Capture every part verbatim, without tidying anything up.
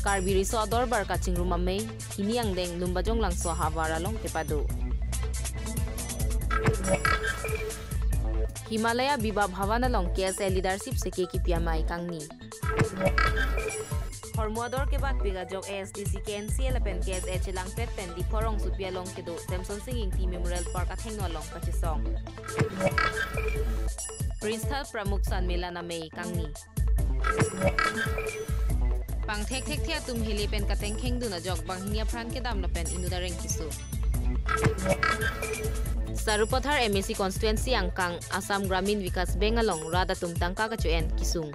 Karbi Riso Adorbar kachingrum amei, hini angdeng Lumbajong Langso ahavar along kepado. Himalaya Biba Bhavan along K S A leadership seke kipi amei kangni. Hormu ador kebatpik ajok A S D C, K N C A lapen K S A chelangpet pen Diphu rongsopi along kedo Semsonsing Ingti Memorial Park athengno along kachesong. Prince Thal Pramukh Sanmelan amei kangni. Pangthek thekthe atum hele pen katengkheng dun ajok banghini apran kedam lapen inut areng keso. Sarupathar M A C constituency angkang Assam Gramin Vikas Bank along rat atum tangka kacho-en kesung.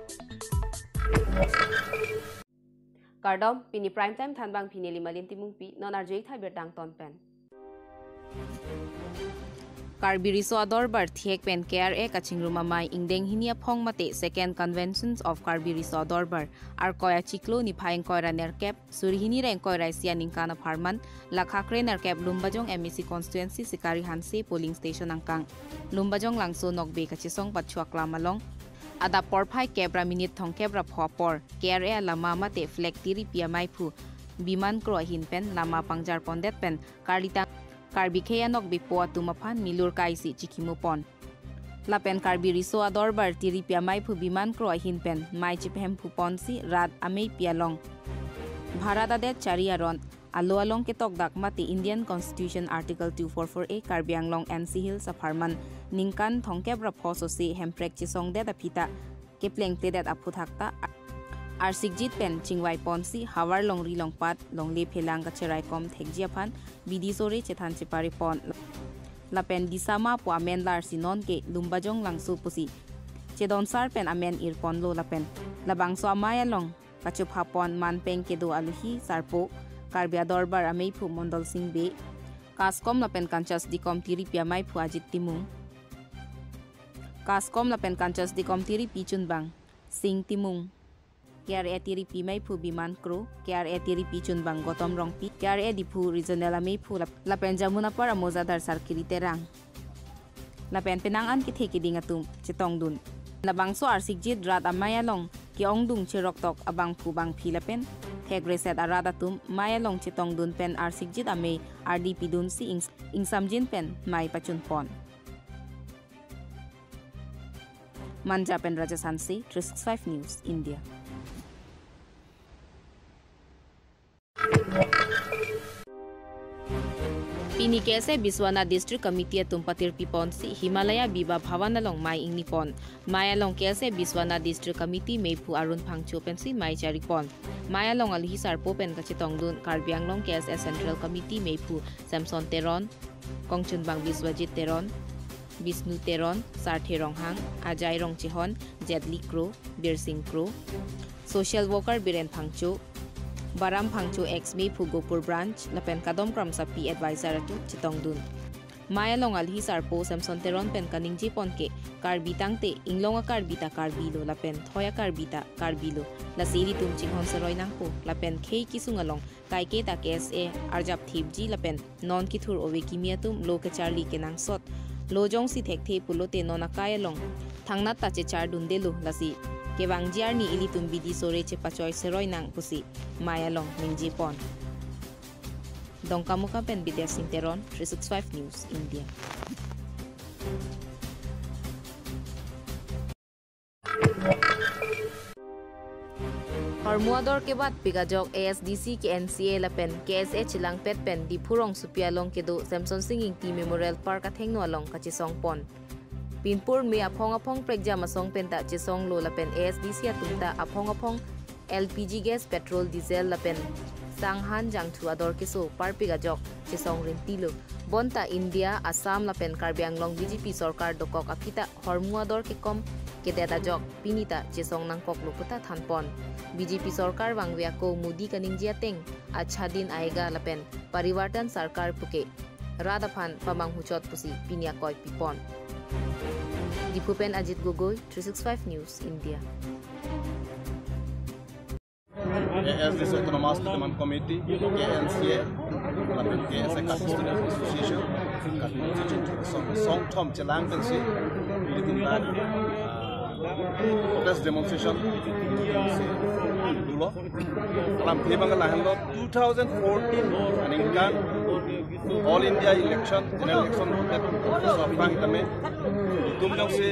Kardom, pini Prime Time thanbang pini Limalin Timungpi, non arju-ik tha birta angton pen. Karbi Riso Adorbar thihek pen K R A kachingrum amei ingdeng hini aphong mate Second Conventions of Karbi Riso Adorbar Arkoi achiklo niphai ingkoi ra nerkep, suri hini ra ingkoi ra isi aningkan apharman, lakha kre nerkep Lumbajong M A C constituency Sikari Hanse polling station angkang Lumbajong Langso Nokbe kachesong pathu aklam along adap porphai kep ra minute thomkep ra pho apor K R A alama mate flag tiripi ameiphu Biman Kro ahin pen lama pangjar pondet pen karlitang Karbi khei anokbepo atum aphan milur kaisi chikimo pon. Lapen Karbi Riso Adorbar tiripi ameiphu Biman Kro ahin pen mei chiphem phu ponsi rat ameipi along Bharat adet chari aron alo along ketokdak mate Indian Constitution Article two four four A Karbi Anglong N C Hills apharman ningkan thomkep ra pho sose hemprek chesongdet aphi ta keplengpledet aphuthak ta arsikjit pen chingvai ponsi havar longri longpat longle phelang kacheraikom thekji aphan bidi sore chethan chepare pon. Lapen disama pu amen larsi nonke Lumbajong Langso pusi chedonsar pen amen ir ponlo lapen labangso amei along kachopha pon manpeng kedo aluhi sarpo Karbi Adorbar ameiphu Mondol Sing Bey, kaskom lapen kanchas dikom tiripi ameiphu Ajit Timung, kaskom lapen kanchas dikom tiripi chunbang Sing Timung, K R A tiripi meiphu Biman Kro, K R A tiripi chunbang Gotom Rongpi, K R A Diphu Regional ameiphu lap-, lapen Jamunapar amozadar Sarkiri Terang. Lapen penang an kethe keding atum chetongdun. Labangso arsikjit rat amei along ke-ongdung cheroktok abangphu bangphi lapen thekreset arat atum mei along chetongdun pen arsikjit amei ardi pidunsi ings-, ingsamjin pen mei pachun pon. Manja pen Raja Sansi, three six five News, India. Pini K S A Biswanath District Committee atum patirpi ponsi Himalaya Biba Bhavan along mei ingni pon. Mei along K S A Biswanath District Committee meiphu Arun Phangcho pensi mei chari pon. Mei along aluhi sarpo pen kachetongdun Karbi Anglong K S A Central Committee meiphu Samson Teron, kongchunbang Biswajit Teron, Bisnu Teron, Sarthe Ronghang, Ajai Rongchehon, Jetli Kro, Birsing Kro, social worker Biren Phangcho, Baram Phangcho ex meiphu Gopur Branch, lapen kadom kramsapi advisor atum chetongdun. Mei along aluhi sarpo Samson Teron pen kaningje pon ke Karbi tangte, inglong a-Karbi ta Karbi lo, lapen thoi a-Karbi ta Karbi lo. Lasi ilitum chinghon seroi nangpo, lapen khei kesung along kaike ta K S A arjap thipji lapen non kethur ove kimi atum lo kecharli kenangsot. Lo jongsi thekthe pulote non akai along thangnat ta chechardundelo, lasi kevangji arni ilitum bidi sore chepachoi seroi nang pusi mei along ningje pon. Dongkamukam pen Bidya Sing Teron, three six five News, India. Hormu ador kebatpik ajok A S D C, K N C A lapen K S A chelangpet pen Diphu rongsopi along kedo Semson Sing Ingti Memorial Park athengno along kachesong pon. Pinpur me aphong aphong prekjam asong penta chesonglo lapen A S D C atum ta aphong aphong L P G gas, petrol, diesel lapen sanghan jangthu ador keso parpik ajok chesong rintilo. Bonta India, Assam lapen Karbi Anglong B J P sorkar dokok aphi ta hormu ador kekom kedet ajok pini ta chesong nangkoklo puta thanpon. B J P sorkar vangve ako Modi kaningje ateng Achha Din Aayega lapen Parivartan Sarkar puke rat aphan pamanghuchot pusi pini akoi pipon. Diphu pen Ajit Gogoi, three six five News, India. A S D C Autonomous Development Committee, K N C A, lapen K S A Karbi Student Association, Karbi Student Song, song thom chelang pensi, ilitum dak, ah, protest demonstration, Dulo. Alamthe abang lahenlo two thousand fourteen aningkan All India election, general election, so aphrang tame itum jongsi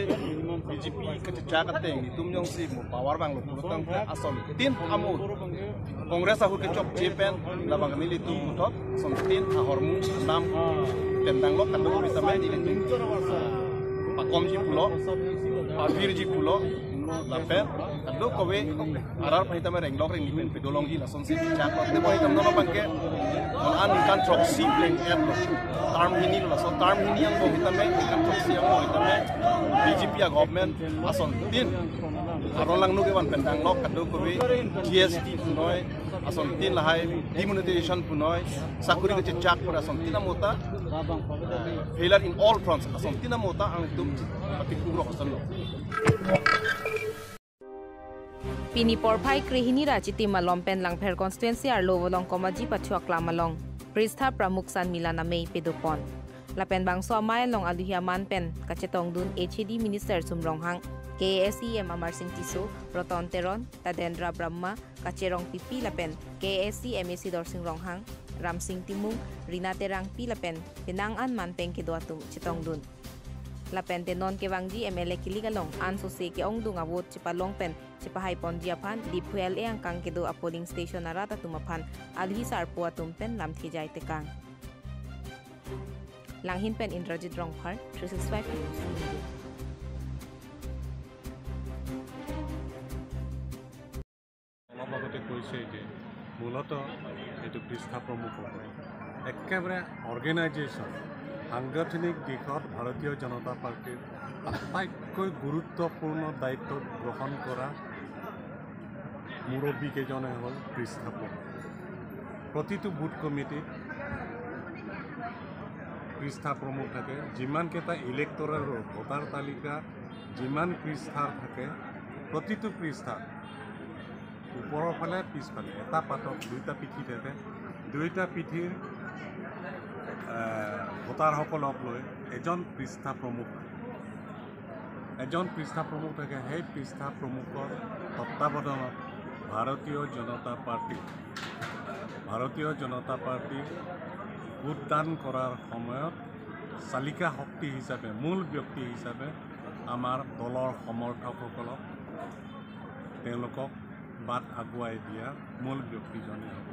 B J P kachechak ateng, itum jongsi mo power abang lo pulotangte asontin amo Congress ahut kechokche pen labang nelitum puthot asontin ahormu nam tendang lo, kadokave tame nelitum pakomji pulo, pavirji pulo, lapen kadokave arat aphan tame renglok rengni pen pedolongji, lasonsi chak lo. Tebon itum non abangke non aningkan throksi pleng-et lo. Term hini lo, laso term hini angbong tame, ningkan throksi angbong tame B J P a-government asontin aron langno kevan pen tanglo, kadokave G S T punoi, asontin lahai demonetization punoi, sakuri kachechak pura asontin amota, failure in all fronts, asontin amota angtum patikuk rok ason lo. Pini porphai krehini ra Chitim malom pen Langpher constituency arlo Volongkom Aji Pachu Aklam along Pristha Pramukh Sanmilan amei pedopon. Lapen bangso amei along aluhi aman pen kachetongdun H A D Minister Sum Ronghang, K A A C E M Amarsing Tisso, Roton Teron, Tadendra Brahma, Kache Rongpipi lapen K A A C M A C Dorsing Ronghang, Ramsing Timung, Rina Terangpi lapen penang an man pen kedo atum chetongdun. Lapen te non kevangji M L A kilik along ansose ke-ongdung a-vote chepalong pen chepahaiponji aphan Diphu L A angkang kedo a-polling station arat atum aphan aluhi sarpo atum pen lamthe jai tekang. Langhin pen Indrajit Rongphar, three six five News, India. অলপ আগতে কৈছে যে মূলতঃ এইটো পৃষ্ঠা প্ৰমুখ হ'ব। একেবাৰে অৰ্গেনাইজেশ্যন, সাংগঠনিক দিশত ভাৰতীয় জনতা পাৰ্টীৰ আটাইতকৈ গুৰুত্বপূৰ্ণ দায়িত্ব গ্ৰহণ কৰা মুৰব্বীকেইজনে হ'ল পৃষ্ঠা প্ৰমুখ। প্ৰতিটো বুথ কমিটিত পৃষ্ঠা প্ৰমুখ থাকে। যিমানকেইটা ইলেক্টৰেল ৰোল, ভোটাৰ তালিকা যিমান পৃষ্ঠাৰ থাকে, প্ৰতিটো পৃষ্ঠা ওপৰৰ ফালে, পিছফালে এটা পাতত দুইটা পিঠি থাকে। দুইটা পিঠিৰ, এ, ভোটাৰসকলক লৈ এজন পৃষ্ঠা প্ৰমুখ থাকে। এজন পৃষ্ঠা প্ৰমুখ থাকে। সেই পৃষ্ঠা প্ৰমুখৰ তত্বাৱধানত ভাৰতীয় জনতা পাৰ্টি, ভাৰতীয় জনতা পাৰ্টি ভোটদান কৰাৰ সময়ত চালিকা শক্তি হিচাপে, মূল ব্যক্তি হিচাপে আমাৰ দলৰ সমৰ্থকসকলক, তেওঁলোকক বাট আগুৱাই দিয়া মূল ব্যক্তিজনেই হ'ব।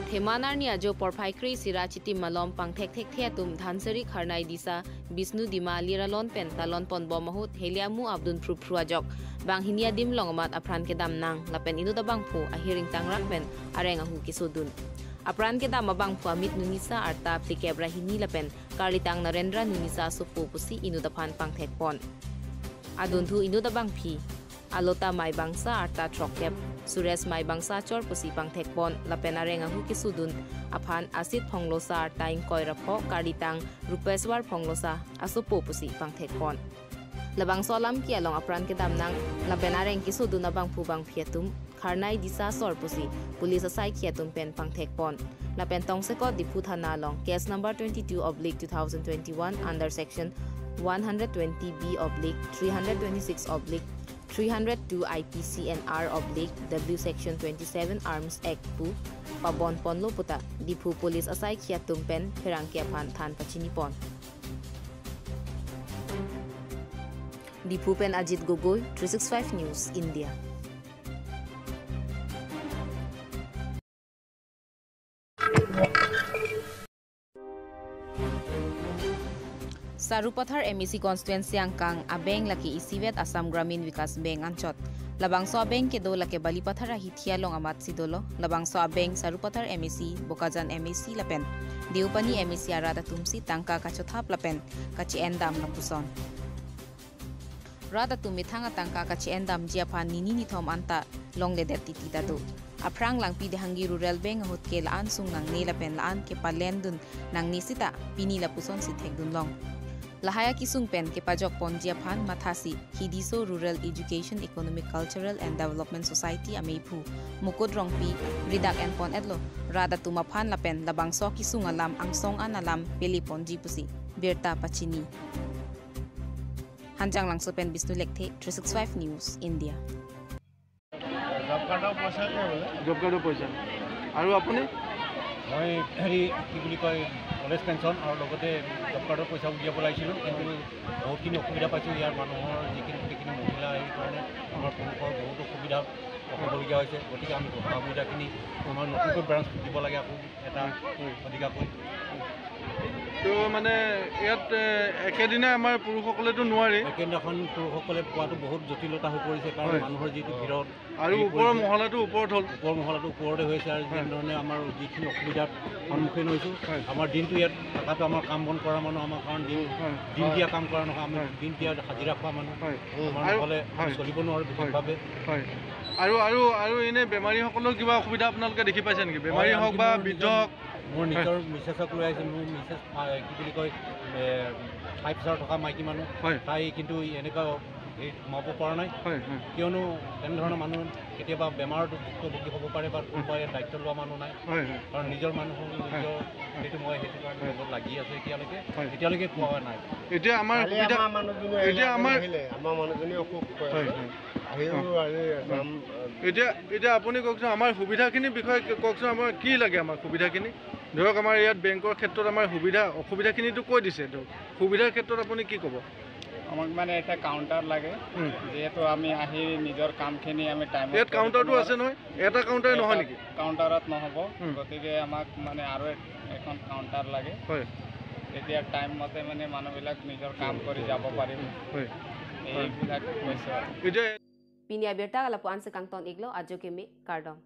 Theman arni ajo porphai kre-isi ra Chitim malom pangthek thekthe atum Dhansiri Kharnai Disa Bisnu Dima alir alon pen talon ponbom ahut heliamu abdun phruphru ajok banghini adim along amat apran kedam nang lapen inut abangphu ahiring tangrak pen areng ahu kesodun. Apran kedam abangphu amit nunisa arta phlikep ra hini lapen karlitang Narendra nunisa asopo pusi inut aphan pangthekpon. Adunthu inut abangpi Alota Maibangsa arta throkkep, Suresh Maibangsa achor pusi pangthekpon lapen areng ahu kesodun aphan Asit Phonglosa arta ingkoi ra pho, karlitang Rupeswar Phonglosa asopo pusi pangthekpon. Labangso alam ke-along apran kedam nang lapen areng kesodun abangphu bangpi atum Kharnai Disa asor pusi police asaikhi atum pen pangthekpon. Lapen tongsekot Diphu Thana along case number twenty-two oblique two thousand twenty-one under section one hundred twenty B oblique three hundred twenty-six oblique three hundred two I P C and R oblique W section twenty-seven Arms Act pu pabon ponlo puta Diphu police asaikhi atum pen pherangke aphan than pachinipon. Diphu pen Ajit Gogoi, three six five News, India. Sarupathar M A C constituency angkang abeng lake isivet Assam Gramin Vikas Bank anchot. Labangso abeng kedo lake Balipathar ahithi along amatsi dolo. Labangso abeng Sarupathar M A C, Bokajan M A C lapen Deopani M A C arat atumsi tangka kachothap lapen kache-endam lapuson. Rat atum methang atangka kache-endamji aphan nini nithom anta longledet titi ta do. Aphrang Langpi Dehangi Rural Bank ahut ke la-an sung nangne lapen la-an kepalendun nangne sita pini lapusonsi thekdunlong. Lahai akesung pen kepajokponji aphan mathasi Hidiso Rural Education Economic Cultural and Development Society ameiphu Mukut Rongpi ridak enpon-etlo. Rat atum aphan lapen labangso kesung alam angsong an alam peleponji pusi birta pachini. Hanjanglangso pen Bishnu Lekthe, three six five News India. Job কাৰ্ডৰ পইচা দিয়া বোলে। জব কাৰ্ডৰ পইচা। আৰু আপুনি? মই হেৰি কি বুলি কয়, অল্ড এজ পেঞ্চন আৰু লগতে জব কাৰ্ডৰ পইচা উলিয়াব লাগিছিলোঁ, কিন্তু বহুতখিনি অসুবিধা পাইছোঁ। ইয়াৰ মানুহৰ যিখিনি গোটেইখিনি মহিলা, সেইকাৰণে আমাৰ পুৰুষৰ বহুত অসুবিধা হ'বলগীয়া হৈছে। গতিকে আমি সা সুবিধাখিনি আমাৰ নতুনকৈ ব্ৰাঞ্চ দিব লাগে আকৌ এটা অধিকাকৈ। তো মানে ইয়াত এ, একেদিনাই আমাৰ পুৰুষসকলেতো নোৱাৰে। একেদিনাখন পুৰুষসকলে পোৱাটো বহুত জটিলতা হৈ পৰিছে, কাৰণ হয়। মানুহৰ যিটো ভিৰত আৰু হেৰি ওপৰৰ কৰিছে। মহলাটো ওপৰত হ'ল। ওপৰ মহলাটো ওপৰতে হৈছে আৰু হয়। যেনেধৰণে আমাৰ যিখিনি অসুবিধাত সন্মুখীন হৈছোঁ, হয়। আমাৰ দিনটো ইয়াত থকাটো আমাৰ কাম বন কৰা মানুহ, আমাৰ কাৰণ দিন হয়। দিন দিয়া কাম কৰা নহয়, আমি হয়। দিন দিয়া হাজিৰা খোৱা মানুহ। হয়। আমাৰ আৰু নহ'লে হয়। চলিব নোৱাৰোঁ বিশেষভাৱে। হয়। আৰু আৰু আৰু এনে বেমাৰীসকলৰ কিবা অসুবিধা আপোনালোকে দেখি পাইছে নেকি? বেমাৰী হয়, হওক আনকি বা মোৰ বৃদ্ধ নিজৰ- হওক? মোৰ নিজৰ মিছেছক লৈ আহিছোঁ। মোৰ মিছেছ আহ, কি বুলি কয়, হাই প্ৰেছাৰ থকা মাইকী মানুহ। হয়। তাই কিন্তু এনেকুৱা হেৰিত সোমাব পৰা নাই। হয় হয় কিয়নো তেনেধৰণৰ মানুহ কেতিয়াবা বেমাৰত ভুক্তভোগী হ'ব পাৰে বা কোনোবা ইয়াত দায়িত্ব লোৱা মানুহ নাই। হয় হয় কাৰণ নিজৰ মানুহ, নিজৰ সেইটো মই সেইটো কাৰণে লগত লাগি আছোঁ এতিয়ালৈকে। হয়। এতিয়ালৈকে পোৱা নাই। এতিয়া আমাৰ কালি সুবিধা আমাৰ মানুহজনী এতিয়া আহিলে, আমাৰ আহিলে, আমাৰ মানুহজনী অসুখ হৈ হয় আছে। হয় আহিও আজি যাম। এতিয়া এতিয়া আপুনি কওকচোন, আমাৰ সুবিধাখিনিৰ বিষয়ে কওকচোন। আমাৰ কি লাগে আমাৰ সুবিধাখিনি? ধৰক আমাৰ ইয়াত বেংকৰ ক্ষেত্ৰত আমাৰ সুবিধা অসুবিধাখিনিতো কৈ দিছে। ধৰক সুবিধাৰ ক্ষেত্ৰত আপুনি কি ক'ব? আমাক মানে এটা কাউণ্টাৰ লাগে। হুম। যিহেতু আমি আহি নিজৰ কামখিনি আমি টাইমত ইয়াত কৰিব কাউণ্টাৰটো নোৱাৰোঁ। আছে নহয়? এটা কাউণ্টাৰে নহয় নেকি? কাউণ্টাৰত নহ'ব। হুম। গতিকে আমাক মানে আৰু এ- এখন কাউণ্টাৰ লাগে। হয় তেতিয়া টাইম মতে মানে মানুহবিলাক নিজৰ কাম কৰি যাব পাৰিব। হয়। এইবিলাক কৈছোঁ আৰু। এতিয়া Pini abirta lapu-an si kangton iklo, ajo keme, kardom.